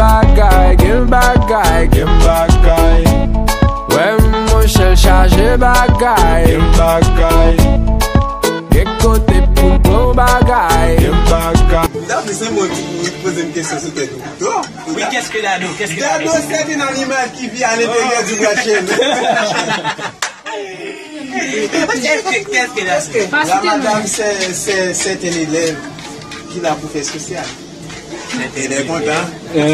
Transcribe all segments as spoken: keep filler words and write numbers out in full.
Bagay, gen bagay, gen bagay. Wè monchè l chaje bagay. Gen bagay. Gen kote pou l pran bagay. Gen bagay. Dado, se mwen ki pou poze m kesyon sou tèt ou pito. Oui, qu'est-ce que Dado? Qu'est-ce que Dado? Dado, c'est un animal qui vit à l'intérieur du bwa de chèn. Qu'est-ce que, qu'est-ce que Dado? La madame, c'est, c'est, c'est un élève qui l'a pour faire social. Elle est contente. Fè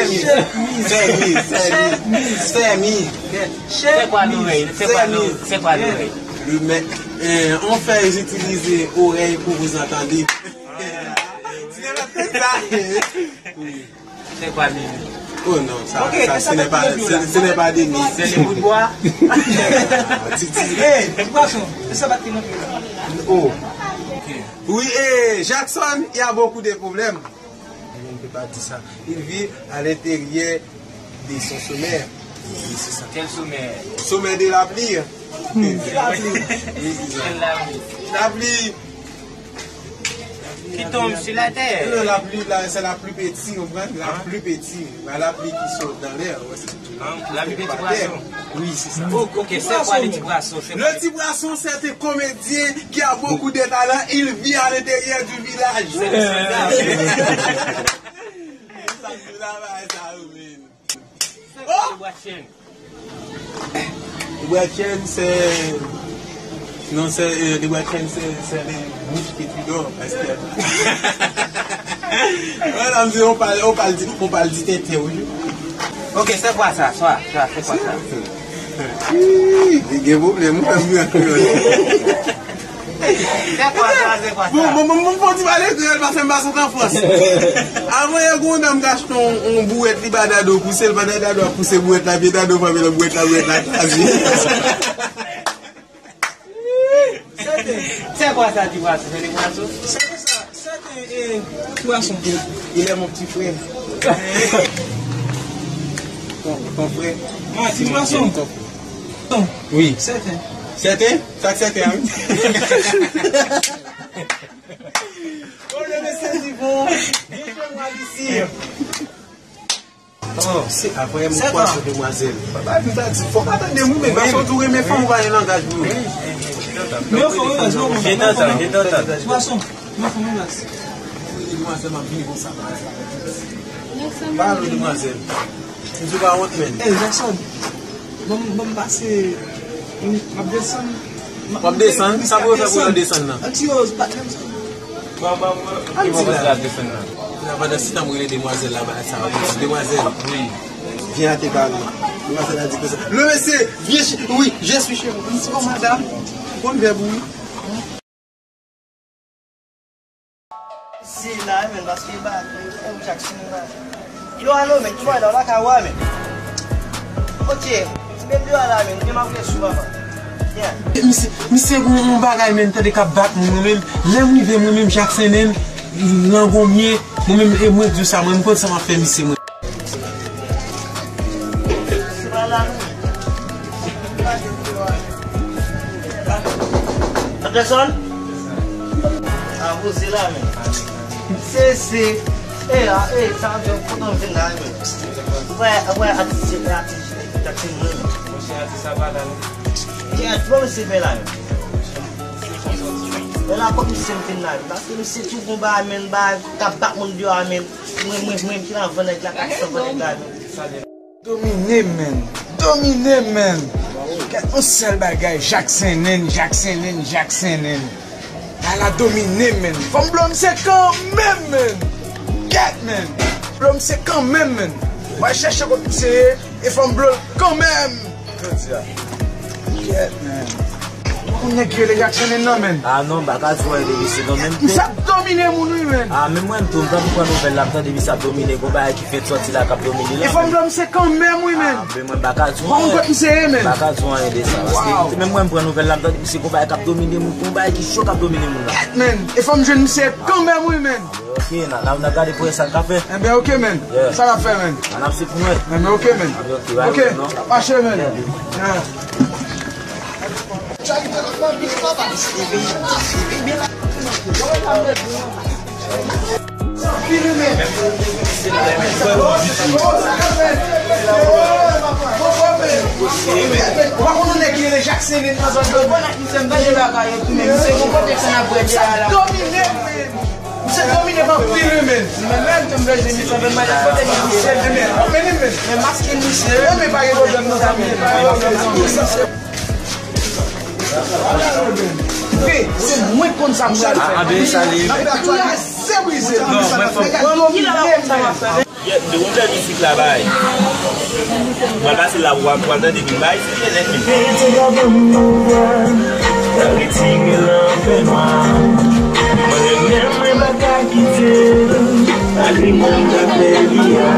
mi, fè mi, fè mi. Fè kwa lorèy, fè kwa lo-, fè kwa lorèy. Le mè-, euh, on fait utiliser oreille pour vous entendre. Ti te mèt fè sa. Fè kwa mimi. Oh non, ça, ça, ce n'est pas, ce, ce n'est pas de nous. C'est les bouts de bois. Ti, ti. Hey, ti pwason, se sa bat ki nan pye la. Oh. Oui, et Jackson, il y a beaucoup de problèmes. On ne peut pas dire ça. Il vit à l'intérieur de son sommet. Oui, c'est ça. Quel sommet? Sommet de la pluie. De la pluie. Oui, c'est ça. Quelle la pluie? La pluie. Qui tombe sur la terre. Non, la pluie, là, c'est la pluie petit, vous comprenez? La pluie petit. La pluie qui saute dans l'air, ouais, c'est tout. Hein? La pluie petit pwason. Oui, c'est ça. Oh, ok, c'est quoi le petit poisson? Le petit poisson, c'est un comédien qui a beaucoup de talent. Il vit à l'intérieur du village. C'est le soldat. Sa, sa, sa, sa, oui. Oh! Le bwa de chèn. Le bwa de chèn, c'est, non, c'est, euh, le bwa de chèn, c'est, c'est les mouches que tu dors, parce que, voilà, on dit, on parle, on parle du, on parle du tenten, oui. Ok, c'est quoi ça? Soit, soit, c'est quoi ça? Ih, li gen pwoblèm, ou fè m ri an kreyòl. Se kwa sa, se kwa sa? Bon, bon, bon, bon, bon, ti pale kreyòl, paske m pa sot an Frans. Avan yè, gen yon dam k achte yon, yon bouwèt, li ba Dado pouse l, pandan Dado ap pouse bouwèt la, pye Dado frape nan bouwèt la, bouwèt la kraze. Se kwa sa, ti pwason? Se de pwason? Se kwa sa? Sèten, eh, pwason. Il est mon petit frère. Ton, ton frère. Ah, ti pwason. Ton frère. Oui. Sèten. Sèten? Sa k sèten, wi. Oh, le mesye di bon. Byen jwe, mwa isi. Oh, se apre m pwason demwazèl. Papa, m ta di, fòk atande m, wi, men paske w tou renmen fanm, ou pa gen langaj pou yo. Men yo fò relax, non, men yo fò relax. Pwason, men yo fò relax. Demwazèl, m ap vini konsa. Pale, demwazèl. M di w pa wont, men. Ey, Jackson, ban m, ban m pase, m ap desann. W ap desann? Sa pou yo fè pou yo desann nan? An ti yo, pa t menm sa. Ki bò kote l ap desann nan? Pandansitan, m rele demwazèl la, bagay sa ap pase. Demwazèl, wi, vyen atake avè m. Demwazèl la di konsa, le monsieur, viens chez, oui, je suis chez vous. M di, bon, madam, bon vèb, wi. Si la, men, paske ba, eh, Jackson la. Yo, alo, men, ki bò la, la ka wa, men. Ok, men deyò la, men, gen m ap rele sou papa. Yeah. Misye, misye gon yon bagay, men, tande k ap bat mwen, mwen menm. Lè m rive, mwen menm, Jackson, men, nan gon mye, mwen menm, e mwen di w sa, mwen, m konn sa m ap fè misye, mwen. Se pa la, non. Anderson? A poze la, men. Se, se, e, a, e, sa, m kontan vin la, men. Ou wè, ou wè, atis, atis, atis, mwen, men. Monchè, atis sa pa la, non. Kèt, bon, misye fè la, men. Men la, kòm misye m vin la, men. Paske misye tou gon bagay, men, bagay, k ap bat moun deyò a, men. Mwen, mwen, mwen, ki la vann nèg la, ka san vann nèg la, men. Domine, men. Domine, men. Gad yon sèl bagay, Jackson, Jackson, Jackson. Ala domine, men. Fò m blow misye kanmenm, men. Gad, men. Blow misye kanmenm, men. Mwen chèche kot misye ye, e fò m blow l kanmenm. Jodi a. Kèt, men. Ou nèg ki rele Jackson nan, men. Ah non, m pa ka di w anyen de misye non, men. Misye ap domine moun, wi, men. Ah, men mwen tou, m t anvi pran nouvèl la, m tande misye ap domine, gon bagay ki fèt sòti la k ap domine la. E fò m blow misye kanmenm, wi, men. Ah, men mwen m pa ka di w anyen. Fò m kot misye ye, men. M pa ka di w anyen de sa, paske menm mwen m pran nouvèl la, m tande misye gon bagay k ap domine moun, gon bagay ki cho k ap domine moun la. Kèt, men. E fò m jwenn misye kanmenm, wi, men. Ok, n a, n a, n a gade pou wè sa n ka fè. Enben, ok, men. Yeah. Sa n ap fè, men? An ap se pou mwen. Enben, ok, men. Ok, ok, right, non? Mache, men. Yeah. Yeah. Ou pa konn yon nèg ki rele Jackson nan zòn Domine? Misye m tande bagay yo tou, men misye gon kote fè nan bwè de a la. Domine, men. Misye domine pa anpil, wi, men. Men menm tou m bezwen misye, men mwen kote misye. Men, men, men, men. Men maske misye. Men, men pa gen pwoblèm nan sa, men. Wi, se mwen k konn sa m pral fè. Ah, ah, ben, sa li. Tout la se brize. Non, mwen fò. Mwen, mwen, mwen, mwen. Yeah, m te konn fè mizik la bay. Mwen pase la, w ap, w ap tande vin bay, se byen nèt menm. Verite ka ban m pouvwa, ka retire l nan fènwa. Mwen renmen l, mwen pa ka kite l. Malgre moun ka pè li a,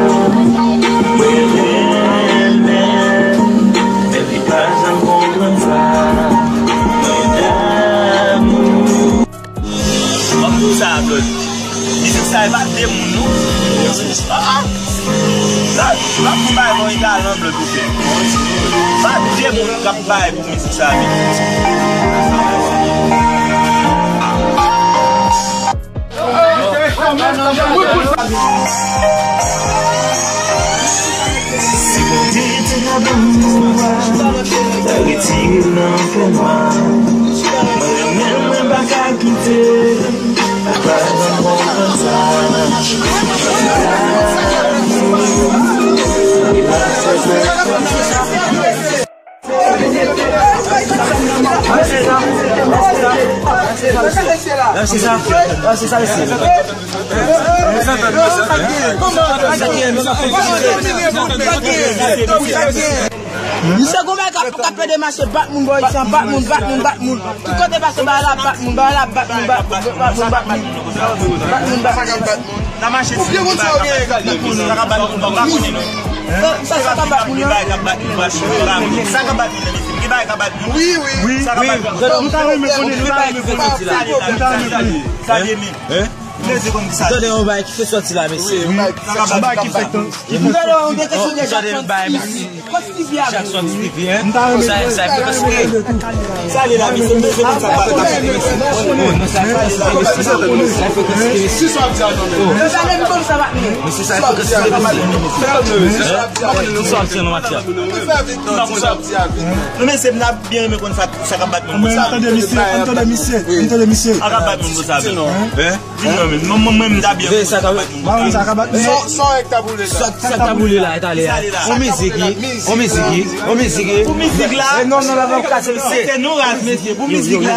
mwen renmen l. Men li pa janm konprann sa. Mwen damou. M ap di w sa, Blòd. Mizik sa, e pa de moun, non. Ah, ah. Sa, m ap bay bon egal, non, Blòd, ou fè. Pa de moun k ap bay pou mizik sa, men. Si Bondye te ka ban m pouvwa, ta retire l nan fènwa. Mwen renmen l, mwen pa ka kite l. Pa janm konprann sa. Lâchez ça, lâchez ça, lâchez ça, lâchez ça. Misye gon bagay k ap, k ap pede mache, bat moun bò isi an, bat moun, bat moun, bat moun. Tout kote pase, bagay la bat moun, bagay la bat moun, bat moun, bat moun, bat moun. Bat moun, bat moun. Sa ka bat moun, sa ka bat moun, sa ka bat moun, non. Sa, sa, sa ka bat moun, non. Sa ka bat moun, sa ka bat moun. Wi, wi. Wi, wi. Nou ta renmen konnen, nou ta renmen konnen. Nou ta renmen konnen. Sa vye men. Tande yon bagay ki fèk sòti la, mesye. Wi, wi. Sa ka bat moun, sa ka bat moun. Tande yon bagay, mesye. Jackson Stevie, hein? Sa, sa e frekans li ye. Sa li la, mesye, m bezwen konn sa k ap pase. Sa e frekans li ye, mesye. Mesye, sa e frekans li ye, mesye. Sa w ap di a non, mesye. Non, mesye, m ta byen renmen konn sa, sa k ap bat moun konsa. Ann tande misye, ann tande misye, ann tande misye. Sa k ap bat moun konsa, men. Hein? Di non, men mwen, mwen, mwen, m ta byen konn sa k ap bat moun. Sa k ap bat moun. Son, son èk ta boule la. Sa, sa k ta boule la, e talè a. On mizik, wi. On mizik, wi. On mizik, wi. Pou mizik la. E non, non, la, la, kase misye. Se nou raz, mesye. Pou mizik la.